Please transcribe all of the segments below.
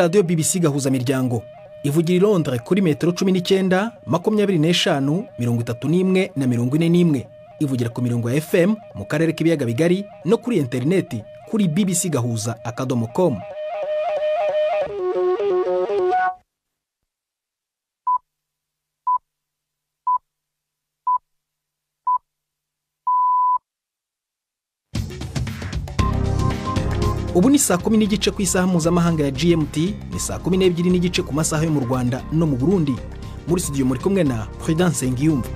Radiyo BBC Gahuzamiryango ivugira i Londres kuri metero 19, 25, 31 na 41. Ivugira ku mirongo ya FM mu karere k'ibiyaga bigari no kuri interineti kuri bbcgahuza.com. Ubu ni saa 10:15 ku isaha mpuzamahanga ya GMT, ni saa 12:15 ku masaha yo mu Rwanda no mu Burundi. Muri studio muri kumwe na Prudence Ngiyumva.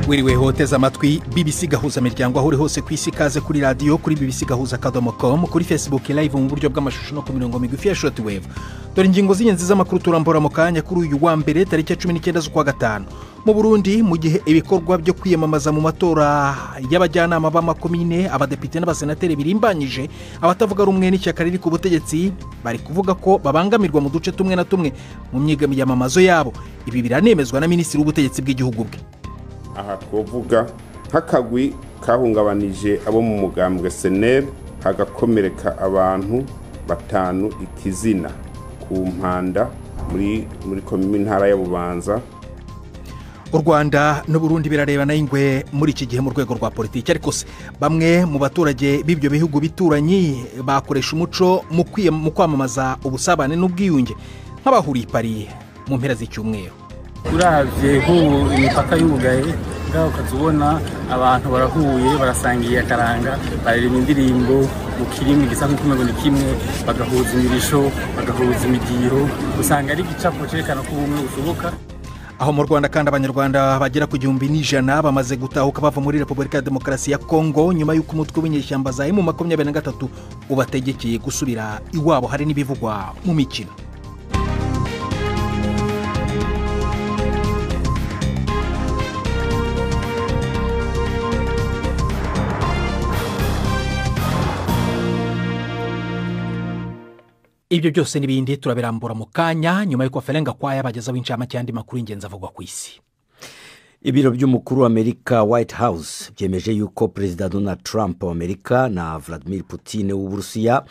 Wiriwe hoteza amatwi BBC Gahuzamiryango aho uri hose ku isi, kaze kuri radiyo kuri bbcgahuza.com, kuri Facebook live mu buryo bw'amashusho no ku mirongo migufi ya shortwave. Dore ingingo z'ingenzi z'amakuru turambura mu kanya kuri uyu wa mbere tariki ya 19 z'ukwa gatanu. Mu Burundi, mu gihe ibikorwa byo kwiyamamaza mu matora y'abajyanama b'amakomine, abadepite n'abasenateri birimbanyije, abatavuga rumwe n'ishyaka riri ku butegetsi bari kuvuga ko babangamirwa mu duce tumwe na tumwe mu myiyamamazo yabo. Ibi biranemezwa na minisitiri w'ubutegetsi bw'igihugu bwe. Aha twovuga nk'akagwi kahungabanije abo mu mugambwe SNL, hagakomereka abantu 5 ikizina ku mpanda muri komine ntara ya Bubanza. U Rwanda n'u Burundi birarebana ingwe muri iki gihe mu rwego rwa politiki, ariko se bamwe mu baturage b'ibyo bihugu bituranyi bakoresha umuco mu kwamamaza ubusabane n'ubwiyunge nk'abahuriye i Paris mu mpera z'icyumweru. Uravye nk'ubu imipaka yugaye, ngaho ukazubona abantu barahuye, barasangiye akaranga, baririmba indirimbo mu kirimi gisa nk'uko ni kimwe, bagahuza imirisho, bagahuza imidiho, usanga ari igicapo cerekana ko ubumwe bushoboka. Aho mu Rwanda kandi abanyarwanda bagera ku 1100 bamaze gutahuka bava muri Repubulika ya Demokarasi ya Kongo nyuma y'uko umutwe w'inyeshyamba za M23 ubategekeye gusubira iwabo. Hari n'ibivugwa mu mikino. Ibyo byose n'ibindi turabirambura mu kanya nyuma y'uko Ferenga Kwaya bagezaho incamake y'andi makuru y'ingenzi avugwa ku isi. Ibiro by'umukuru wa Amerika White House byemeje yuko Perezida Donald Trump wa Amerika na Vladimir Putin w'Uburusiya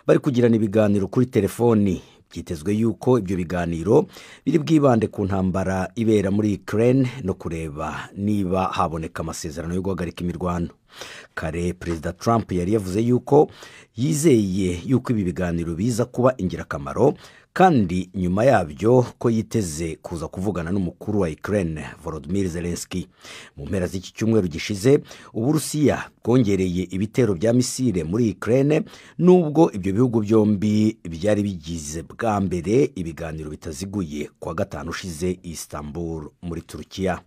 bari kugirana ibiganiro kuri telefoni. Byitezwe yuko ibyo biganiro biri bwibande ku ntambara ibera muri Ukraine no kureba niba haboneka amasezerano yo guhagarika imirwano. Kare Perezida Trump yari yavuze yuko yizeye yuko ibi biganiro biza kuba ingirakamaro, kandi nyuma yabyo ko yiteze kuza kuvugana n'umukuru wa Ukraine Volodymyr Zelensky. Mu mpera z'iki cyumweru gishize, Uburusiya bwongereye ibitero bya misile muri Ukraine, nubwo ibyo bihugu byombi byari bigize bwa mbere ibiganiro bitaziguye kuwa gatanu ushize Istanbul muri Turukiya.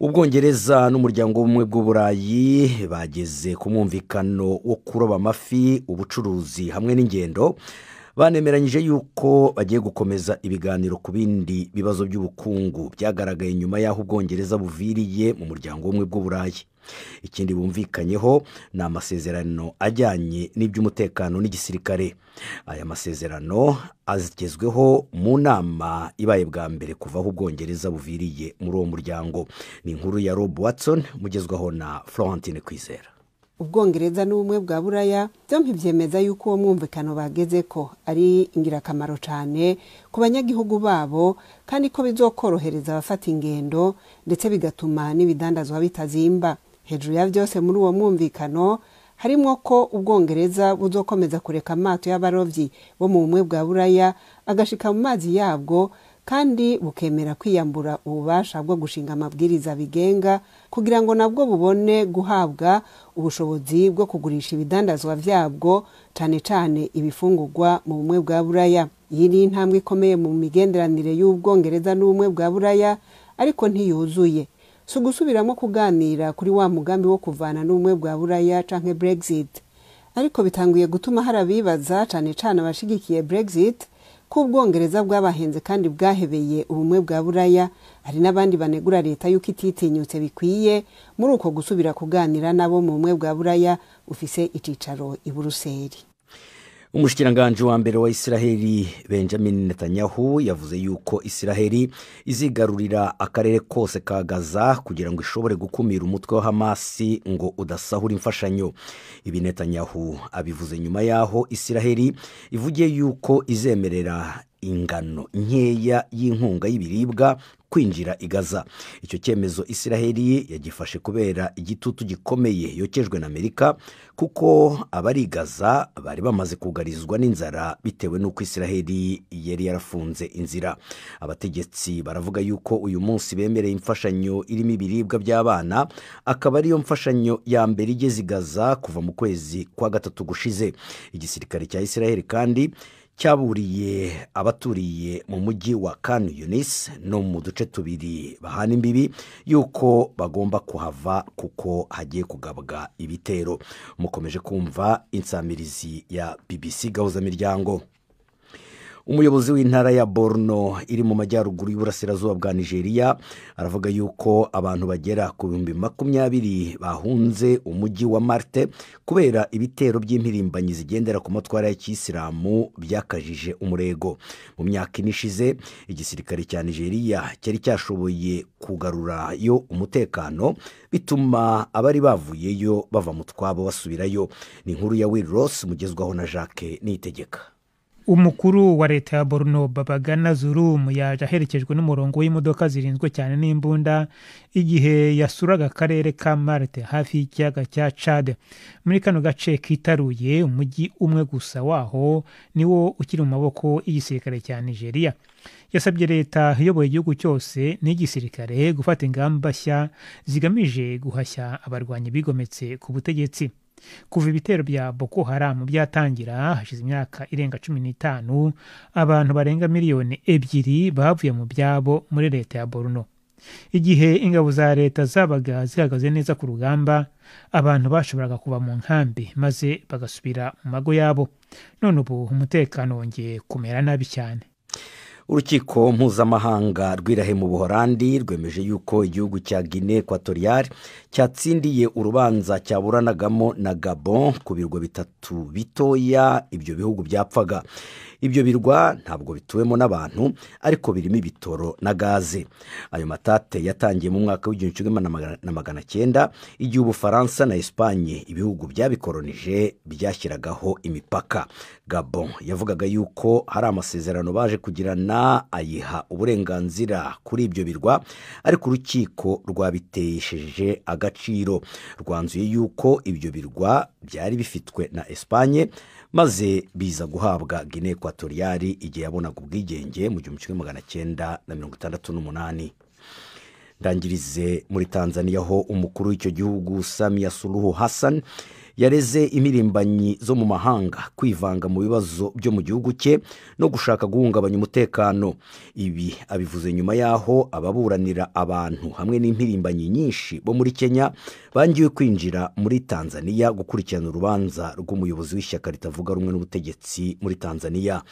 Ubwongereza n'umuryango w'ubumwe bw'Uburayi bageze ku mwumvikano wo kuroba amafi, ubucuruzi hamwe n'ingendo. Banemeranyije yuko bagiye gukomeza ibiganiro ku bindi bibazo by'ubukungu byagaragaye nyuma y'aho Ubwongereza buviriye mu muryango w'ubumwe bw'Uburayi. Ikindi bumvikanyeho ni amasezerano ajyanye n'iby'umutekano n'igisirikare. Aya masezerano azigezweho mu nama ibaye bwa mbere kuva aho Ubwongereza buviriye muri uwo muryango. Ni inkuru ya Rob Watson mugezwaho na Florentine Kwizera. Ubwongereza n'ubumwe bwa Buraya byombi byemeza yuko uwo mwumvikano bageze ko ari ingirakamaro cyane ku banyagihugu babo, kandi ko bizokorohereza abafata ingendo ndetse bigatuma n'ibidandazwa bitazimba. Hejuru ya byose muri uwo mwumvikano harimo ko Ubwongereza buzokomeza kureka amato y'abarovyi bo mu bumwe bwa Buraya agashika mu mazi yabwo, kandi bukemera kwiyambura ububasha bwo gushinga amabwiriza bigenga kugira ngo nabwo bubone guhabwa ubushobozi bwo kugurisha ibidandazwa vyabwo, cyane cyane ibifungurwa mu bumwe bwa Buraya. Iyi ni intambwe ikomeye mu migenderanire y'Ubwongereza n'ubumwe bwa Buraya, ariko ntiyuzuye. Si ugusubiramo kuganira kuri wa mugambi wo kuvana n'ubumwe bwa Buraya canke Brexit, ariko bitanguye gutuma hari abibaza, cyane cyane abashigikiye Brexit, ko Ubwongereza bwabahenze kandi bwahebeye ubumwe bwa Buraya. Hari n'abandi banegura leta yuko ititinyutse bikwiye muri uko gusubira kuganira nabo mu bumwe bwa Buraya ufise icicaro i Buruseli. Umushikiranganji wa mbere wa Isiraheli Benjamin Netanyahu yavuze yuko Isiraheli izigarurira akarere kose ka Gaza kugira ngo ishobore gukumira umutwe wa Hamasi ngo udasahura imfashanyo. Ibi Netanyahu abivuze nyuma yaho Isiraheli ivugiye yuko izemerera ingano nkeya y'inkunga y'ibiribwa kwinjira i Gaza. Icyo cyemezo Isiraheli yagifashe kubera igitutu gikomeye yokejwe na Amerika, kuko abari Gaza bari bamaze kugarizwa n'inzara bitewe n'uko Isiraheli yari yarafunze inzira. Abategetsi baravuga yuko uyu munsi bemereye imfashanyo irimo ibiribwa by'abana, akaba ariyo mfashanyo ya mbere igeze i Gaza kuva mu kwezi kwa gatatu gushize. Igisirikare cya Isiraheli kandi cyaburiye abaturiye mu mujyi wa Khan Yunis no mu duce tubiri bahana imbibi yuko bagomba kuhava kuko hagiye kugabwa ibitero. Mukomeje kumva insamirizi ya BBC Gahuzamiryango. Umuyobozi w'intara ya Borno iri mu majyaruguru y'uburasirazuba bwa Nigeria aravuga yuko abantu bagera ku 20,000 bahunze umujyi wa Marte kubera ibitero by'impirimbanyi zigendera ku matwara ya Kisilamu byakajije umurego. Mu myaka inishize igisirikare cya Nigeria cyari cyashoboye kugarurayo umutekano, bituma abari bavuyeyo bava mu twabo basubirayo. Ni inkuru ya Will Ross mugezwaho na Jacques Niyitegeka. Umukuru wa leta ya Borno Babagana Zulum yaje aherekejwe n'umurongo w'imodoka zirinzwe cyane n'imbunda igihe yasuraga akarere ka Marte hafi y'ikiyaga cya Chad. Muri kano gace kitaruye umujyi umwe gusa waho niwo ukiri mu maboko y'igisirikare cya Nigeria. Yasabye leta iyoboye igihugu cyose n'igisirikare gufata ingamba nshya zigamije guhashya abarwanyi bigometse ku butegetsi. Kuva ibitero bya Boko Haram byatangira hashize imyaka irenga 15, abantu barenga 2 miliyoni bavuye mu byabo muri leta ya Borno. Igihe ingabo za leta zabaga zihagaze neza ku rugamba, abantu bashoboraga kuva mu nkambi maze bagasubira mu mago yabo. None ubu umutekano wongeye kumera nabi cyane. Urukiko mpuzamahanga rw'Irahe mu Buholandi rwemeje yuko igihugu cya Guinea Equatorial cyatsindiye urubanza cyaburanagamo na Gabon ku birwa bitatu bitoya ibyo bihugu byapfaga. Ibyo birwa ntabwo bituwemo n'abantu, ariko birimo ibitoro na gaze. Ayo matate yatangiye mu mwaka w'1900 igihe Ubufaransa na Espagne ibihugu byabikoronije byashyiragaho imipaka. Gabon yavugaga yuko hari amasezerano baje kugirana ayiha uburenganzira kuri ibyo birwa, ariko urukiko rwabitesheje agaciro. Rwanzuye yuko ibyo birwa byari bifitwe na Espagne maze biza guhabwa Guinea Equatorial igihe yabonaga ubwigenge mu 1968. Ndangirize muri Tanzania ho umukuru w'icyo gihugu Samia Suluhu Hassan yareze imirimbanyi zo mu mahanga kwivanga mu bibazo byo mu gihugu cye no gushaka guhungabanya umutekano. Ibi abivuze nyuma yaho ababuranira abantu hamwe n'impirimbanyi nyinshi bo muri Kenya bangiwe kwinjira muri Tanzania gukurikirana urubanza rw'umuyobozi w'ishyaka ritavuga rumwe n'ubutegetsi muri Tanzania.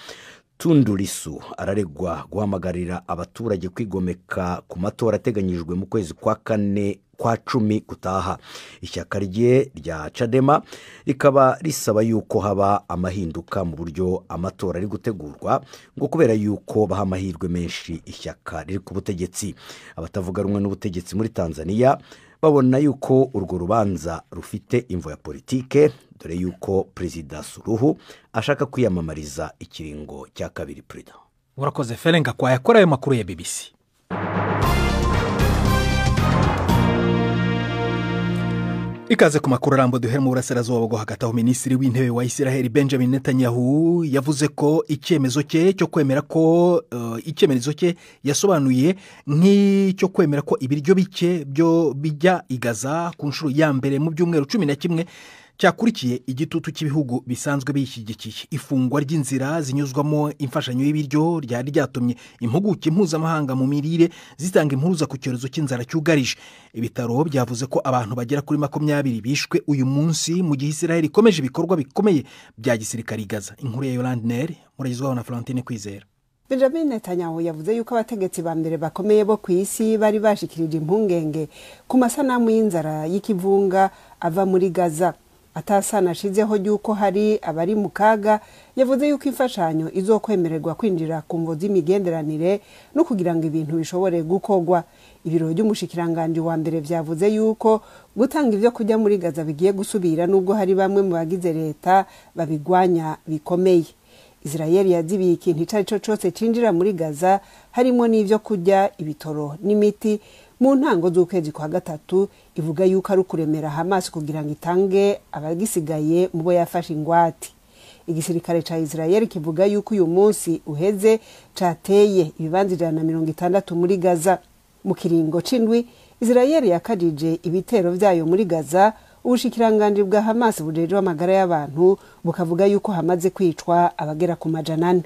Tundu Lissu araregwa guhamagarira abaturage kwigomeka ku matora ateganyijwe mu kwezi kwa kane kwa 10 gutaha. Ishyaka rye rya Chadema rikaba risaba yuko haba amahinduka mu buryo amatora ari gutegurwa, ngo kubera yuko baha amahirwe menshi ishyaka riri ku butegetsi. Abatavuga rumwe n'ubutegetsi muri Tanzania babona yuko urwo rubanza rufite imvo ya politike, dore yuko Perezida Suluhu ashaka kwiyamamariza ikiringo cya kabiri. Perezida urakoze Ferenga kwa yakora ayo makuru ya BBC. Ikaze ku makuru arambuye duhera mu burasirazuba bwo hagati, aho Minisitiri w'Intebe wa Isiraheli Benjamin Netanyahu yavuze ko icyemezo cye cyo kwemera ko icyemezo cye yasobanuye nk'icyo kwemera ko ibiryo bike byo bijya i Gaza ku nshuro ya mbere mu byumweru 11 cyakurikiye igitutu cy'ibihugu bisanzwe bishyigikiye. Ifungwa ry'inzira zinyuzwamo imfashanyo y'ibiryo ryari ryatumye impuguke mpuzamahanga mu mirire zitanga impuruza ku cyorezo cy'inzara cyugarije. Ibitaro byavuze ko abantu bagera kuri 20 bishwe uyu munsi mu gihe Israel ikomeje ibikorwa bikomeye bya gisirikare i Gaza. Inkuru ya Yolande Neri muragezwaho na Florentine Kwizera. Benjamin Netanyahu yavuze yuko abategetsi ba mbere bakomeye bo ku isi bari bashikirije impungenge ku masanamu y'inzara y'ikivunga ava muri Gaza. Atasana ashizeho yuko hari abari mu kaga, yavuze yuko imfashanyo izokwemererwa kwinjira ku mvo z'imigenderanire no kugira ngo ibintu bishobore gukorwa. Ibiro by'umushikiranganje wa mbere vyavuze yuko gutanga ivyo kurya muri Gaza bigiye gusubira nubwo hari bamwe mu bagize leta babigwanya bikomeye. Israel yazibiye ikintu icari co cose cinjira muri Gaza, harimo n'ivyo kurya, ibitoro n'imiti mu ntango z'ukwezi kwa gatatu, ivuga yuko ari ukuremera Hamas kugira ngo itange abagisigaye mu bo yafashe ingwate. Igisirikare ca Israel kivuga yuko uyu munsi uheze cateye ibibanza 160 muri Gaza. Mu kiringo c'indwi Israel yakajije ibitero vyayo muri Gaza. Ubushikiranganje bwa Hamas bujejwe amagara y'abantu bukavuga yuko hamaze kwicwa abagera ku 400.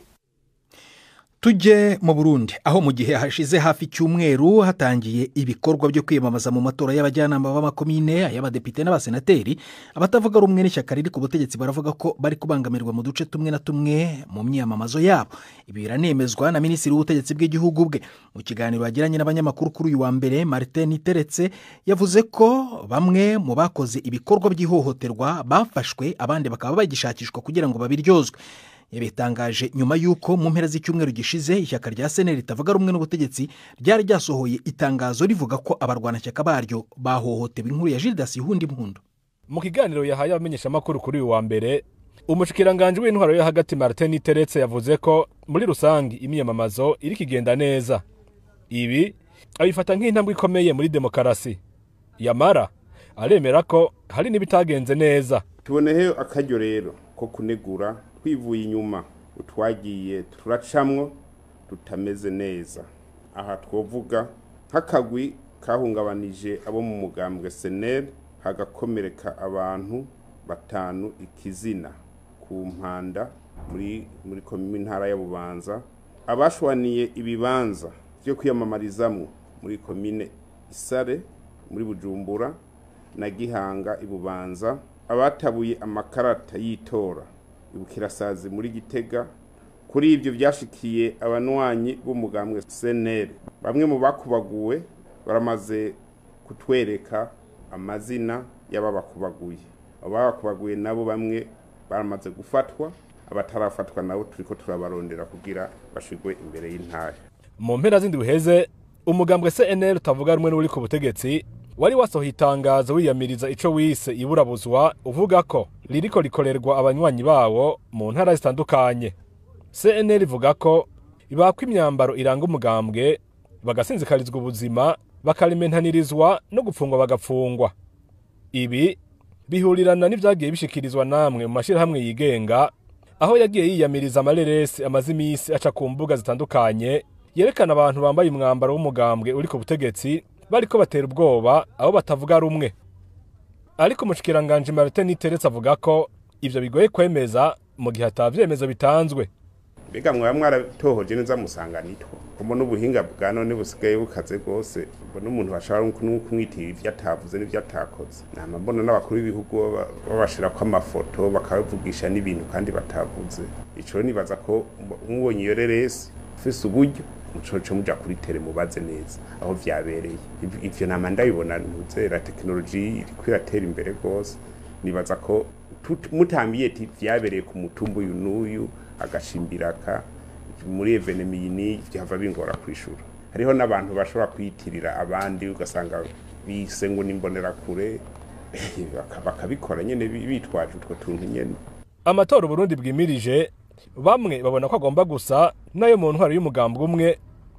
Tujye mu Burundi, aho mu gihe hashize hafi icyumweru hatangiye ibikorwa byo kwiyamamaza mu matora y'abajyanama b'amakomine, ay'abadepite n'abasenateri, abatavuga rumwe n'ishyaka riri ku butegetsi baravuga ko bari kubangamirwa mu duce tumwe na tumwe mu myiyamamazo yabo. Ibi biranemezwa na Minisitiri w'Ubutegetsi bw'igihugu bwe. Mu kiganiro yagiranye n'abanyamakuru kuri uyu wa mbere, Martin Niteretse yavuze ko bamwe mu bakoze ibikorwa by'ihohoterwa bafashwe, abandi bakaba bagishakishwa kugira ngo babiryozwe. Yabitangaje nyuma y'uko mu mpera z'icyumweru gishize ishyaka rya CNL ritavuga rumwe n'ubutegetsi ryari ryasohoye itangazo rivuga ko abarwanashyaka baryo bahohotewe. Inkuru ya Gildas Ihundi Mpundu. Mu kiganiro yahaye abamenyeshamakuru kuri uyu wa mbere, umushikiranganje w'intwaro yo hagati Martin Niteretse yavuze ko muri rusangi imyamamazo iri kigenda neza. Ibi abifata nk'intambwe ikomeye muri demokarasi. Yamara aremera ko hari n'ibitagenze neza. Tuboneyeho akaryo rero ko kunegura twivuye inyuma utwagiye turacamwo tutameze neza. Aha twovuga nk'akagwi kahungabanije abo mu mugambwe SNL, hagakomereka abantu 5 ikizina ku mpanda muri komine ntara ya Bubanza, abashwaniye ibibanza byo kwiyamamarizamwo muri komine Isare muri Bujumbura na Gihanga ibubanza, abatabuye amakarata y'itora ibukirasazi muri Gitega. Kuri ibyo byashikiye abanwanyi b'umugambwe CNL, bamwe mu bakubaguwe baramaze kutwereka amazina y'ababakubaguye. Ababakubaguye nabo bamwe baramaze gufatwa, abatarafatwa nabo turiko turabarondera kugira bashigwe imbere y'intare. Mu mpera z'indwi uheze umugambwe CNL utavuga rumwe n'uri ku butegetsi wari wasohoye itangazo wiyamiriza ico wise iburabuzwa, uvuga ko ririko rikorerwa abanywanyi bawo mu ntara zitandukanye. CNL ivuga ko ibakwa imyambaro iranga umugambwe, bagasinzikarizwa ubuzima, bakarimentanirizwa no gupfungwa bagapfungwa. Ibi bihurirana n'ivyagiye bishikirizwa namwe mu mashirahamwe yigenga, aho yagiye yiyamiriza amareresi amaze imisi aca ku mbuga zitandukanye yerekana abantu bambaye umwambaro w'umugambwe uri ku butegetsi bariko batera ubwoba abo batavuga rumwe. Ariko umushikiranganje Martin Niteretse avuga ko ivyo bigoye kwemeza mu gihe atavyemezo bitanzwe. Mbega mwaba mwaratohoje neza musanga nitwo kuko n'ubuhinga bwa none busigaye bukaze rwose, mbona umuntu bashobora kumwitira ivyo atavuze n'ivyo atakoze. Nama mbona n'abakuru b'ibihugu babashirako amafoto bakabavugisha n'ibintu kandi batavuze. Ico nibaza ko umubonye iyo reresi ufise uburyo mucoco muja kuri tele mubaze neza aho vyabereye. Ivyo nama ndabibona ntuzera tekinoloji iriko iratera imbere rwose. Nibaza ko mutambiye ati vyabereye ku mutumba uyu n'uyu agashimbiraka muri evenemi ni byava bingora kwishura. Hariho n'abantu bashobora kwiyitirira abandi ugasanga bise ngo nimbonera kure bakabikora nyene bitwaje utwo tuntu nyene. Amatora Burundi bwimirije bamwe babona ko agomba gusa nayo mu ntwaro y'umugambwe umwe,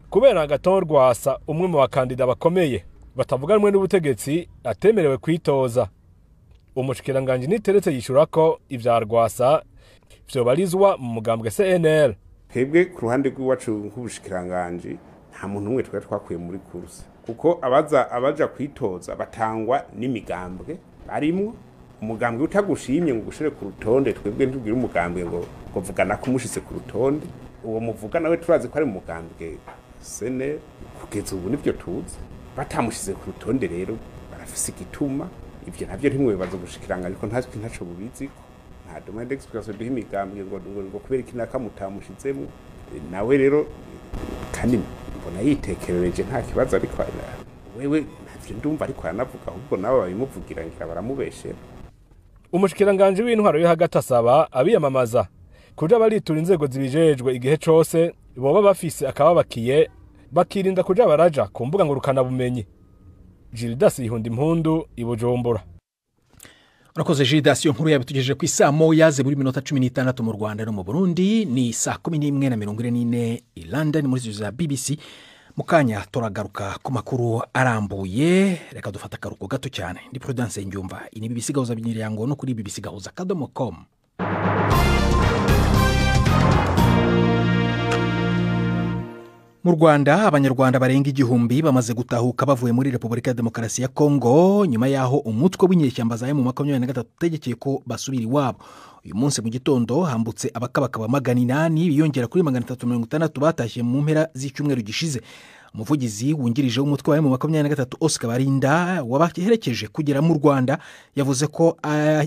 kubera Agathon Rwasa umwe mu bakandida bakomeye batavuga rumwe n'ubutegetsi atemerewe kwitoza. Umushikiranganje Niteretse yishura ko ivya Rwasa vyobarizwa mu mugambwe CNL. Twebwe ku ruhande rw'iwacu nk'ubushikiranganje nta muntu umwe twari twakuye muri kurse, kuko abaja kwitoza batangwa n'imigambwe barimwo. Umugambwe utagushimye ngo ugushire ku rutonde, twebwe ntubwire umugambwe ngo vugana ko umushitse ku rutonde, uwo muvuga nawe turazi ko ari umugambwe CNL. Kugeza ubu nivyo tuzi, batamushize ku rutonde rero barafise igituma. Ivyo navyo ntimwibaza ubushikiranganje ko ntaco bubiziko. Nta demande d'explication duha imigambwe ngo kubera iki naka mutamushizemo nawe rero, kandi mbona yitekerereje nta kibazo, ariko wewe ntavyo ndumva ariko aranavuga, ahubwo nabo babimuvugira ngira baramubeshera. Umushikiranganje w'intwaro yo hagati asaba abiyamamaza kuja baritura inzego zibijejwe igihe cose boba bafise akababakiye, bakirinda kuja baraja ku mbuga ngurukanabumenyi. Gildas Ihunda Impundu, i Bujumbura. Urakoze Gildas, iyo nkuru yabitugejeje ku isaa 1 buri minota 16 mu Rwanda no mu Burundi, ni saa 11:44 i London muri studio za BBC. Mu kanya turagaruka ku makuru arambuye, reka dufate akaruhuko gato cyane. Ndi Prudence Ngyumva, iyi ni BBC Gahuza Miryango no kuri bbcgahuza.com. Mu Rwanda abanyarwanda barenga 1000 bamaze gutahuka bavuye muri Repubulika ya Demokarasi ya Kongo nyuma yaho umutwe w'inyeshyamba za M23 utegekeye ko basubira iwabo. Uyu munsi mu gitondo hambutse abakabaka ba 800 biyongera kuri 360 batashye mu mpera z'icyumweru gishize. Umuvugizi wungirije w'umutwe wa M23 Oscar Barinda wabaherekeje kugera mu Rwanda yavuze ko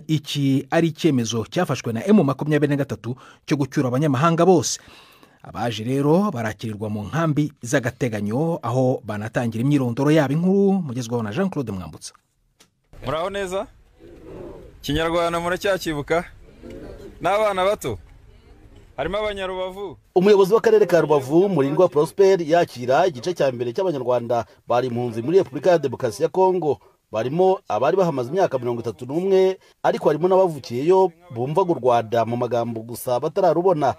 iki ari icyemezo cyafashwe na M23 cyo gucyura abanyamahanga bose. Abaje rero barakirirwa mu nkambi z'agateganyo aho banatangira imyirondoro yabo. Inkuru mugezwaho na Jean Claude Mwambutsa. Muraho neza? Kinyarwanda muracyakibuka? N'abana bato? Harimo abanyarubavu. Umuyobozi w'akarere ka Rubavu Murindwa Prosper yakira igice cya mbere cy'abanyarwanda bari impunzi muri Repubulika ya Demokarasi ya Kongo. Barimo abari bahamaze imyaka 31 ariko harimo n'abavukiyeyo bumvaga u Rwanda mu magambo gusa batararubona.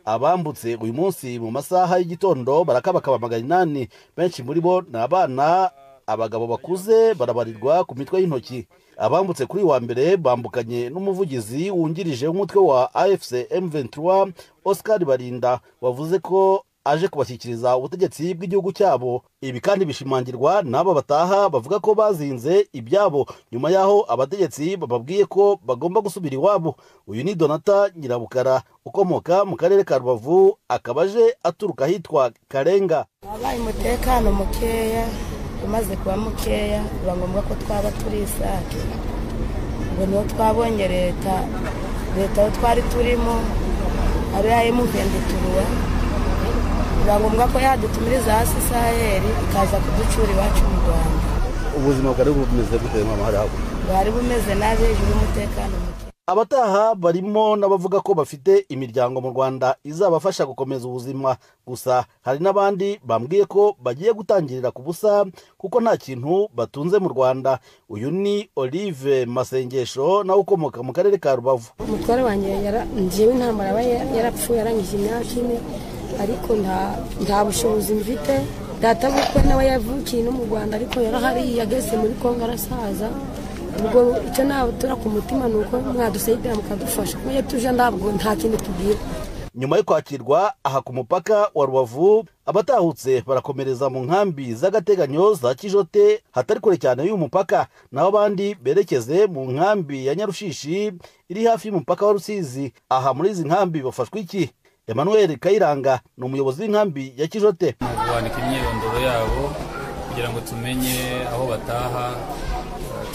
Abambutse uyu munsi mu masaha y'igitondo barakabakaba 800, benshi muri bo ni abana, abagabo bakuze barabarirwa ku mitwe y'intoki. Abambutse kuri wa mbere bambukanye n'umuvugizi wungirije w'umutwe wa AFC M23 Oscar Barinda wavuze ko aje kubashyikiriza ubutegetsi bw'igihugu cyabo. Ibi kandi bishimangirwa n'aba bataha bavuga ko bazinze ibyabo nyuma yaho abategetsi bababwiye ko bagomba gusubira iwabo. Uyu ni Donata Nyirabukara ukomoka mu karere ka Rubavu, akaba aje aturuka ahitwa Karenga. Wabaye umutekano mukeya, umaze kuba mukeya biba ngombwa ko twaba turi isake. Ubwo niho twabonye leta aho twari turimo ari ya M23, biba ngombwa ko yadutumiriza hasi Saheli ikaza kuducura iwacu mu Rwanda. Ubuzima bwari bumeze gute mama hari hakurya? Bwari bumeze nabi, hejuru y'umutekano muke. Abataha barimo n'abavuga ko bafite imiryango mu Rwanda izabafasha gukomeza ubuzima, gusa hari n'abandi bambwiye ko bagiye gutangirira ku busa kuko nta kintu batunze mu Rwanda. Uyu ni Olive Masengesho nawe ukomoka mu karere ka Rubavu. Umutware wanjye njyewe intambara yarapfuye arangije imyaka 4, ariko nta bushobozi mfite. Data bukwe nawe yavukiye no mu Rwanda ariko yarahari yageze muri Kongo arasaza. Ubwo icyo natura ku mutima nuko mwadusayidira mukadufasha kuko iyo tuje ntabwo nta kintu tubwira. Nyuma yo kwakirwa aha ku mupaka wa Rubavu, abatahutse barakomereza mu nkambi z'agateganyo za Kijote hatari kure cyane y'uyu mupaka, naho abandi berekeze mu nkambi ya Nyarushishi iri hafi y'umupaka wa Rusizi. Aha muri izi nkambi bafashwe iki? Emmanuel Kayiranga ni umuyobozi w'inkambi ya Kijote. Kwandika imyirondoro yabo kugira ngo tumenye aho bataha,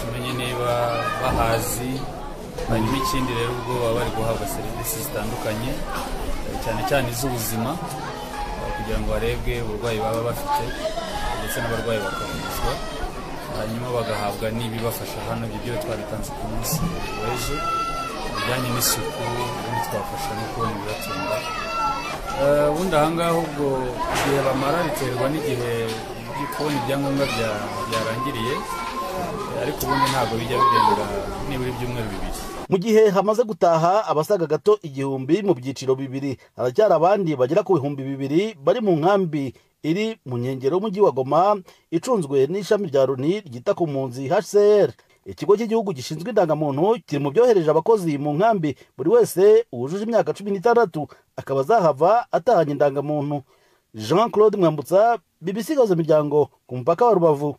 tumenye niba bahazi. Hanyuma ikindi rero ubwo baba bari guhabwa serivisi zitandukanye cyane cyane iz'ubuzima kugira ngo harebwe uburwayi baba bafite ndetse n'abarwayi bakavuzwa, hanyuma bagahabwa n'ibibafasha hano. Ibyo twabitanze ku munsi w'ejo bijyanye n'isuku, ubundi twafasha no kubona ibibatunga. Ubundi aha ngaha ubwo igihe bamara biterwa n'igihe kubona ibyangombwa byarangiriye, ariko ubundi ntabwo bijya birenga nibura ibyumweru 2. Mu gihe hamaze gutaha abasaga gato 1000 mu byiciro 2, haracyari abandi bagera ku 2000 bari mu nkambi iri mu nkengero y'umujyi wa Goma icunzwe n'ishami rya Loni ryita ku mpunzi HCR. Ikigo cy'igihugu gishinzwe indangamuntu kiri mu byohereje abakozi mu nkambi, buri wese wujuje imyaka 16 akaba azahava atahanye indangamuntu. Jean Claude Mwambutsa, BBC Gahuza Miryango, ku mupaka wa Rubavu.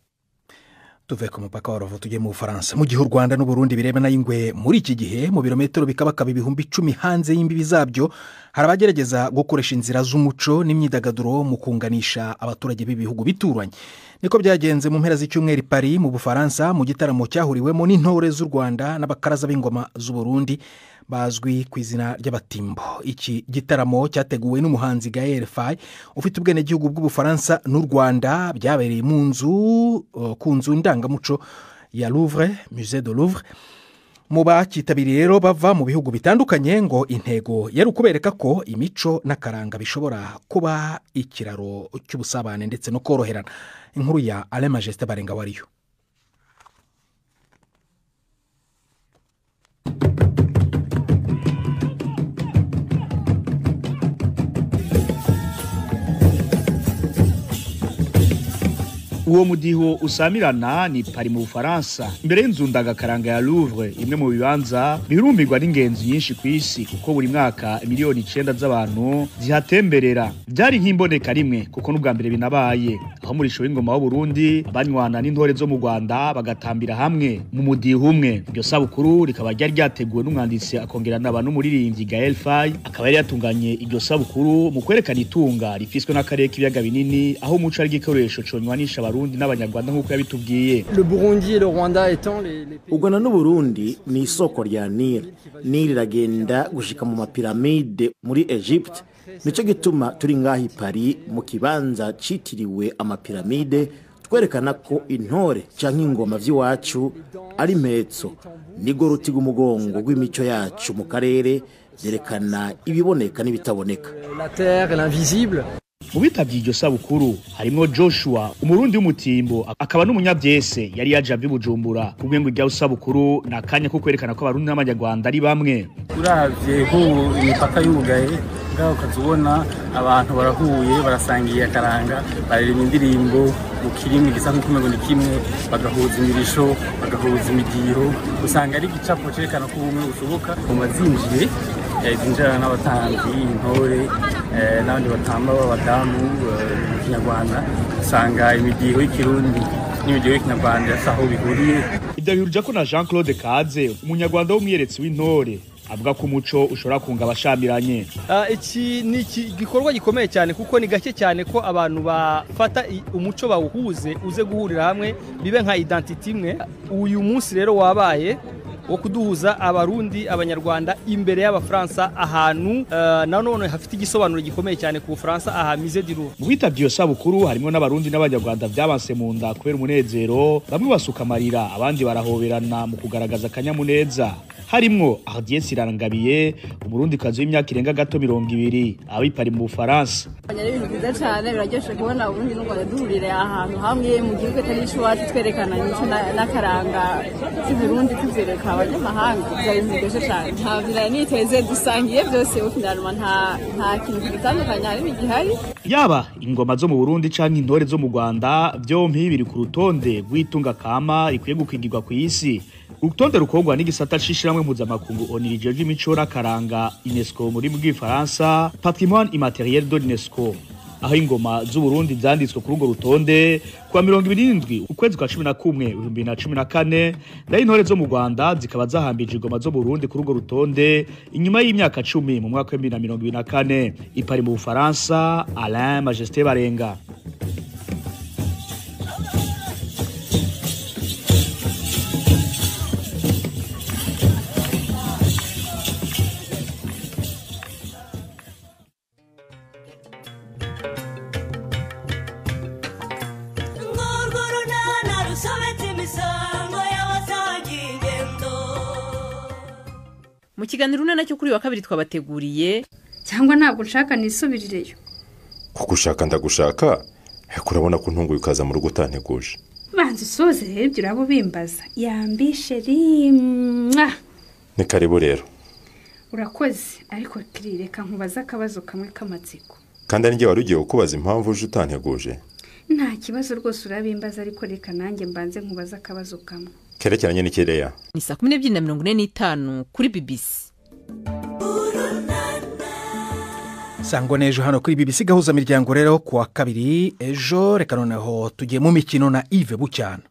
Tuve ku mupaka wa Rubavu tujye mu Bufaransa. Mu gihe u Rwanda n'u Burundi birebana y'ingwe muri iki gihe mu birometero bikabakaba 10,000 hanze y'imbibi zabyo, hari abagerageza gukoresha inzira z'umuco n'imyidagaduro mu kunganisha abaturage b'ibihugu bituranye. Niko byagenze mu mpera z'icyumweru Paris mu Bufaransa, mu gitaramo cyahuriwemo n'intore z'u Rwanda n'abakaraza b'ingoma z'u Burundi bazwi ku izina ry'abatimbo. Iki gitaramo cyateguwe n'umuhanzi Gaël Faye ufite ubwenegihugu bw'Ubufaransa n'u Rwanda, byabereye mu nzu ku nzu ndangamuco ya Louvre, Musée de Louvre. Mu bakitabiriye rero bava mu bihugu bitandukanye, ngo intego yari ukubereka ko imico n'akaranga bishobora kuba ikiraro cy'ubusabane ndetse no koroherana. Inkuru ya Alain Majesté Barenga wariyo. Uwo mudiho usamirana ni Paris mu Bufaransa, imbere y'inzu ndagakaranga ya Louvre, imwe mu bibanza bihurumbirwa n'ingenzi nyinshi ku isi, kuko buri mwaka 9 miliyoni z'abantu zihatemberera. Byari nk'imboneka rimwe, kuko n'ubwa mbere binabaye, aho umurisho w'ingoma w'u Burundi abanywana n'intore zo mu Rwanda bagatambira hamwe mu mudiho umwe. Iryo sabukuru rikaba ryari ryateguwe n'umwanditsi akongera n'aba n'umuririmbyi Gaël Faye, akaba yari yatunganye iryo sabukuru mu kwerekana itunga rifiswe n'akarere k'ibiyaga binini, aho umuco ari igikoresho conywanisha Abarundi n'Abanyarwanda, nk'uko yabitubwiye. Le Burundi et le Rwanda étant les U Rwanda n'Uburundi ni isoko rya Nile. Nile iragenda gushika mu mapiramide muri Egypte. Nicyo gituma turi ngaha i Paris mu kibanza citiriwe amapiramide, twerekana ko intore canke ingoma vy'iwacu ari impetso, nigo ruti rw'umugongo rw'imico yacu mu karere, vyerekana ibiboneka n'ibitaboneka. La terre et l'invisible. Mu bitavye iryo sabukuru harimwo Joshua, Umurundi w'umutimbo akaba n'umunyavyese, yari yaje ava i Bujumbura. Kubwe ngo iryo sabukuru ni akanya ko kwerekana ko Abarundi n'Abanyarwanda ari bamwe. Uravye nk'ubu imipaka yugaye, ngaho ukaza ubona abantu barahuye, barasangiye akaranga, baririmba indirimbo mu kirimi gisa nk'uko umengo ni kimwe, bagahuza imirisho, bagahuza imidiho, usanga ari igicapo cerekana ko ubumwe bushoboka. Ngoma zinjiye, zinjirana n'abatambyi, intore n'abandi batamba b'abadamu mu kinyarwanda, usanga imidiho y'ikirundi n'imidiho y'ikinyarwanda yasa aho bihuriye. Ibyo bihurija ko na Jean Claude Kaze, Umunyarwanda w'umwiyeretse w'intore, avuga ko umuco ushobora kunga abashamiranye. Iki ni igikorwa gikomeye cyane, kuko ni gake cyane ko abantu bafata umuco bawuhuze, uze guhurira hamwe bibe nka identité imwe. Uyu munsi rero wabaye wo kuduhuza, Abarundi, Abanyarwanda, imbere y'Abafaransa, ahantu nanone hafite igisobanuro gikomeye cyane ku Bufaransa, aha Musée du Louvre. Mu bitabye iyo sabukuru harimo n'Abarundi n'Abanyarwanda byabanse mu nda kubera umunezero, bamwe basuka amarira, abandi barahoberana mu kugaragaza akanyamuneza. Harimwo Ardier Sirangabiye, Umurundikazi w'imyaka irenga gato 20 aba i Paris mu Bufaransa. Ari ibintu byiza cyane, biraryoshe kubona Uburundi n'u Rwanda duhurira ahantu hamwe mu gihugu atari iwacu, twerekana imico n'akaranga cy'Uburundi, tuvyereka abanyamahanga. Byari ibintu biryoshye cyane, nta nari niteze. Dusangiye byose, finalement nta kintu kidutandukanya harimo igihari. Yaba ingoma zo mu Burundi canke intore zo mu Rwanda, vyompi biri ku rutonde rw'itunga kama rikwiye gukingirwa ku isi, urutonde rukorwa n'igisata c'ishirahamwe mpuzamakungu ONU rijejwe imico n'akaranga UNESCO, muri bw'ifaransa Patrimoine immatériel de l'UNESCO, aho ingoma z'u Burundi zanditswe kuri urwo rutonde kuwa 27 ukwezi kwa 11 2014, nayo intore zo mu Rwanda zikaba zahambije ingoma zo Burundi kuri urwo rutonde inyuma y'imyaka 10 mu mwaka wa 2024. I Paris mu Bufaransa, Alain Majesté Barenga. Urwo runana rusobetse imisango y'abasangiye ingendo. Mu kiganiro Urunana cyo kuri uyu wa kabiri twabateguriye: Cyangwa ntabwo nshaka nisubirireyo? Kugushaka ndagushaka, ariko urabona ko ntunguye ukaza mu rugo utanteguje. Banza usoze rero ibyo uraba ubimbaza. Yambi chéri, mwa. Ni karibu rero. Urakoze, ariko kiri reka nkubaze akabazo kamwe k'amatsiko. Kandi ari njye wari ugiye kukubaza impamvu uje utanteguje. Nta kibazo rwose, urabimbaza, ariko reka nanjye mbanze nkubaze akabazo kamwe. Kerekeranye n'ikireya? Ni saa 12:45 kuri BBC. Sango n'ejo hano kuri BBC Gahuza Miryango rero kuwa kabiri ejo. Reka noneho tugiye mu mikino na Yves Bucyana.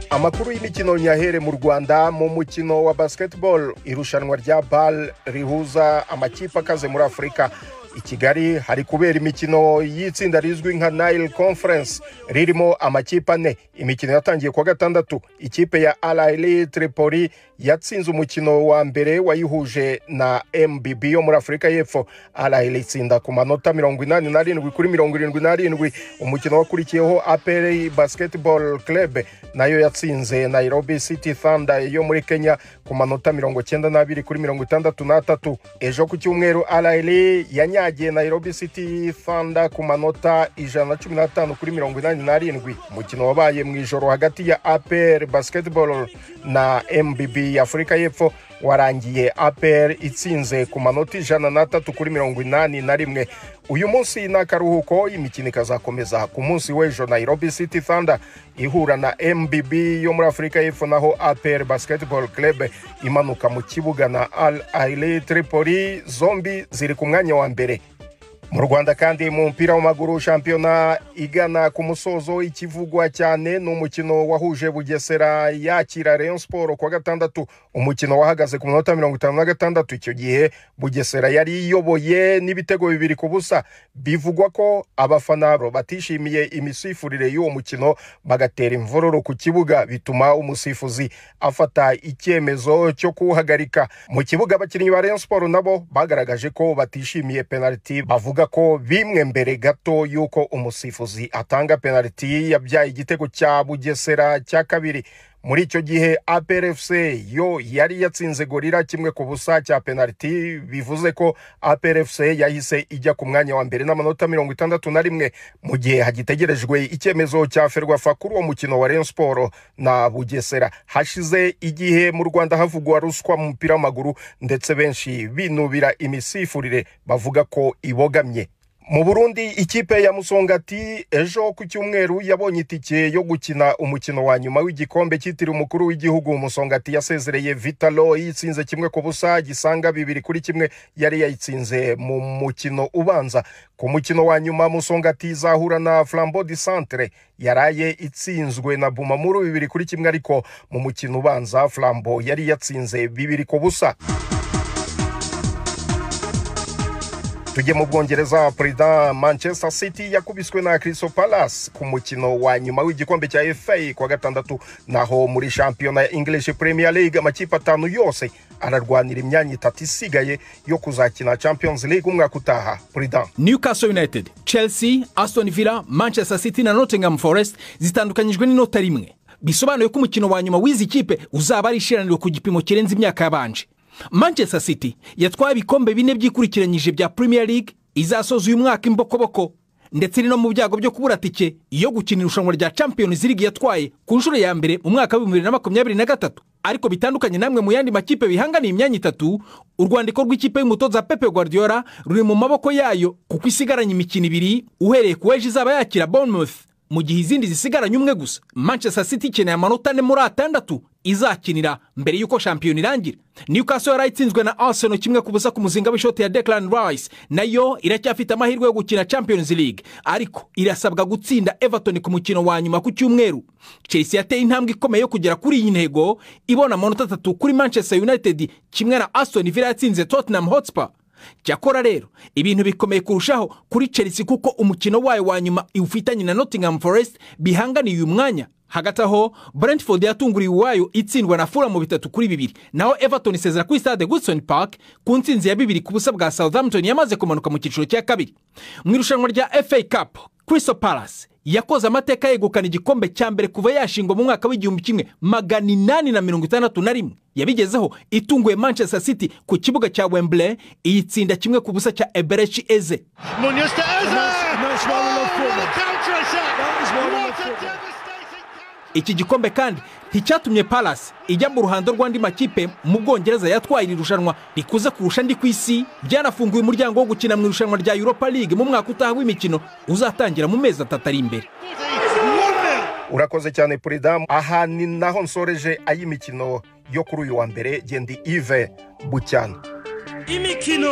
Amakuru y'imikino nyahere mu Rwanda. Mu mukino wa basketball, irushanwa rya BAL rihuza amakipe akaze muri Afurika. I Kigali hari kubera imikino y'itsinda rizwi nka Nile Conference ririmo amakipe ane. Imikino yatangiye kuwa gatandatu. Ikipe ya Al Ahly Tripoli yatsinze umukino wa mbere wayihuje na MBB yo muri Afurika y'Epfo. Al Ahly itsinda ku manota 87 kuri 77. Umukino wakurikiyeho APR Basketball Club nayo yatsinze Nairobi City Thunder yo muri Kenya ku manota 92 kuri 63. Ejo ku cyumweru Al Ahly yanyagiye Nairobi City Thunder ku manota 115 kuri 87. Umukino wabaye mu ijoro hagati ya APR Basketball na MBB ya Afurika y'Epfo warangiye APR itsinze ku manota 103 kuri 81. Uyu munsi na karuhuko, imikino ikazakomeza ku munsi w'ejo, Nairobi City Thunder ihura na MBB yo muri Afurika y'Epfo, naho APR Basketball Club imanuka mu kibuga na Al Ahly Tripoli. Zombi ziri ku mwanya wa mbere. Mu Rwanda kandi mu mupira w'amaguru, shampiyona igana ku musozo, ikivugwa cyane ni umukino wahuje Bugesera yakira Rayon Sport kuwa gatandatu. Umukino wahagaze ku minota 56. Icyo gihe Bugesera yari iyoboye n'ibitego 2-0. Bivugwa ko abafana batishimiye imisifurire y'uwo mukino bagatera imvururu ku kibuga, bituma umusifuzi afata icyemezo cyo kuwuhagarika. Mu kibuga abakinnyi ba Rayon Sport nabo bagaragaje ko batishimiye penalty, bavuga ko bimwe mbere gato yuko umusifuzi atanga penalty yabyaye igitego cya Bugesera cya kabiri. Muri icyo gihe APR FC yo yari yatsinze Gorilla 1-0 cya penalty, bivuze ko APR FC yahise ijya ku mwanya wa mbere n'amanota 61, mu gihe hagitegerejwe icyemezo cya Ferwafa kuri uwo mukino wa Rayon Sport na Bugesera. Hashize igihe mu Rwanda havugwa ruswa mu mupira w'amaguru, ndetse benshi binubira imisifurire bavuga ko ibogamye. Mu Burundi ikipe ya Musongati ejo ku cyumweru yabonye itike yo gukina umukino wa nyuma w'igikombe cyitiriwe umukuru w'igihugu. Musongati yasezereye Vitalo yitsinze 1-0, gisanga 2-1 yari yayitsinze mu mukino ubanza. Ku mukino wa nyuma Musongati izahura na Flambeau du Centre yaraye itsinzwe na Bumamuru 2-1, ariko mu mukino ubanza Flambeau yari yatsinze 2-0. Tujye mu Bwongereza. Perezida Manchester City yakubiswe na Crystal Palace ku mukino wa nyuma w'igikombe cya FA kuwa gatandatu. Naho muri shampiyona ya English Premier League amakipe 5 yose ararwanira imyanya 3 isigaye yo kuzakina Champions League umwaka utaha. Perezida Newcastle United, Chelsea, Aston Villa, Manchester City na Nottingham Forest zitandukanyijwe n'inota rimwe. Bisobanuye ko umukino wa nyuma w'izi kipe uzaba ari ishiraniro ku gipimo kirenze imyaka yabanje. Manchester City yatwaye ibikombe 4 byikurikiranyije bya Premier League, izasoza uyu mwaka imbokoboko, ndetse no mu byago byo kubura tike iyo gukina irushanwa rya Champions League yatwaye ku nshuro ya mbere mu mwaka wa 2023. Ariko bitandukanye namwe mu yandi makipe bihanganiye imyanya 3, urwandiko rw'ikipe y'umutoza Pep Guardiola ruri mu maboko yayo, kuko isigaranye imikino 2 uhereye ku ejo izaba yakira Bournemouth, mu gihe izindi zisigaranye umwe gusa. Manchester City ikeneye amanota 4 muri 6 izakinira mbere yuko shampiyona irangira. Newcastle yarayitsinzwe na Arsenal 1-0 ku muzinga w'ishoti ya Declan Rice, nayo iracyafite amahirwe yo gukina Champions League, ariko irasabwa gutsinda Everton ku mukino wa nyuma ku cyumweru. Chelsea yateye intambwe ikomeye yo kugera kuri iyi ntego, ibona amanota 3 kuri Manchester United kimwe na Aston Villa yatsinze Tottenham Hotspur. Cyakora rero ibintu bikomeye kurushaho kuri Chelsea, kuko umukino wayo wa nyuma iwufitanye na Nottingham Forest bihanganiye uyu mwanya. Hagati aho Brentford yatunguriye uwayo itsindwa na Fulham 3-2, naho Everton isezera kuri Stade Goodison Park ku ntsinzi ya 2-0 bwa Southampton yamaze kumanuka mu cyiciro cya kabiri. Mu irushanwa rya FA Cup, Crystal Palace yakoze amateka yegukana igikombe cya mbere kuva yashingwa mu mwaka w'1861. Yabigezeho itunguye Manchester City ku kibuga cya Wembley, iyitsinda 1-0 cya Eberechi Eze. Iki gikombe kandi nticyatumye Palace ijya mu ruhando rw'andi makipe mu Bwongereza yatwaye iri rushanwa rikuze kurusha andi ku isi. Byanafunguye umuryango wo gukina mu irushanwa rya Europa League mu mwaka utaha w'imikino uzatangira mu mezi 3 ari imbere. Urakoze cyane Perezida. Aha ni naho nsoreje ay'imikino yo kuri uyu wa mbere. Gendi Yves Bucyana. Imikino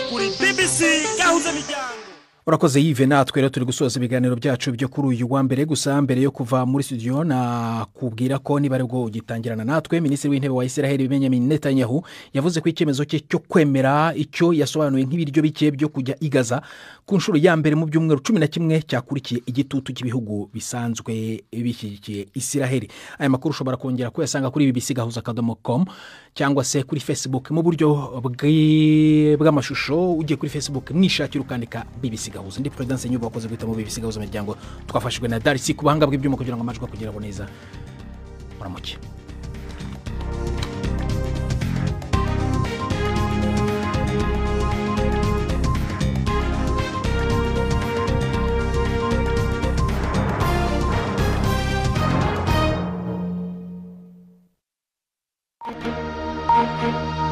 kuri BBC Gahuza Miryango. Urakoze Yves. Natwe rero turi gusoza ibiganiro byacu byo kuri uyu wa mbere. Gusa mbere yo kuva muri studio, nakubwira ko niba aribwo ugitangirana natwe, Minisitiri w'Intebe wa Israel Benjamin Netanyahu yavuze ko icyemezo cye cyo kwemera icyo yasobanuye nk'ibiryo bike byo kujya i Gaza ku nshuro ya mbere mu byumweru 11 cyakurikiye igitutu cy'ibihugu bisanzwe bishyigikiye Israel. Aya makuru ushobora kongera kuyasanga kuri bbc.com cyangwa se kuri Facebook mu buryo bw'amashusho. Ugiye kuri Facebook mwishakira ukandika BBC Gahuza. Ndi Prudence Nyuba, wakoze guhitamo BBC Gahuza Miryango. Twafashijwe na Darcy ku buhanga bw'ibyuma kugira ngo amajwi akugeraho neza. Muramuke. Thank you.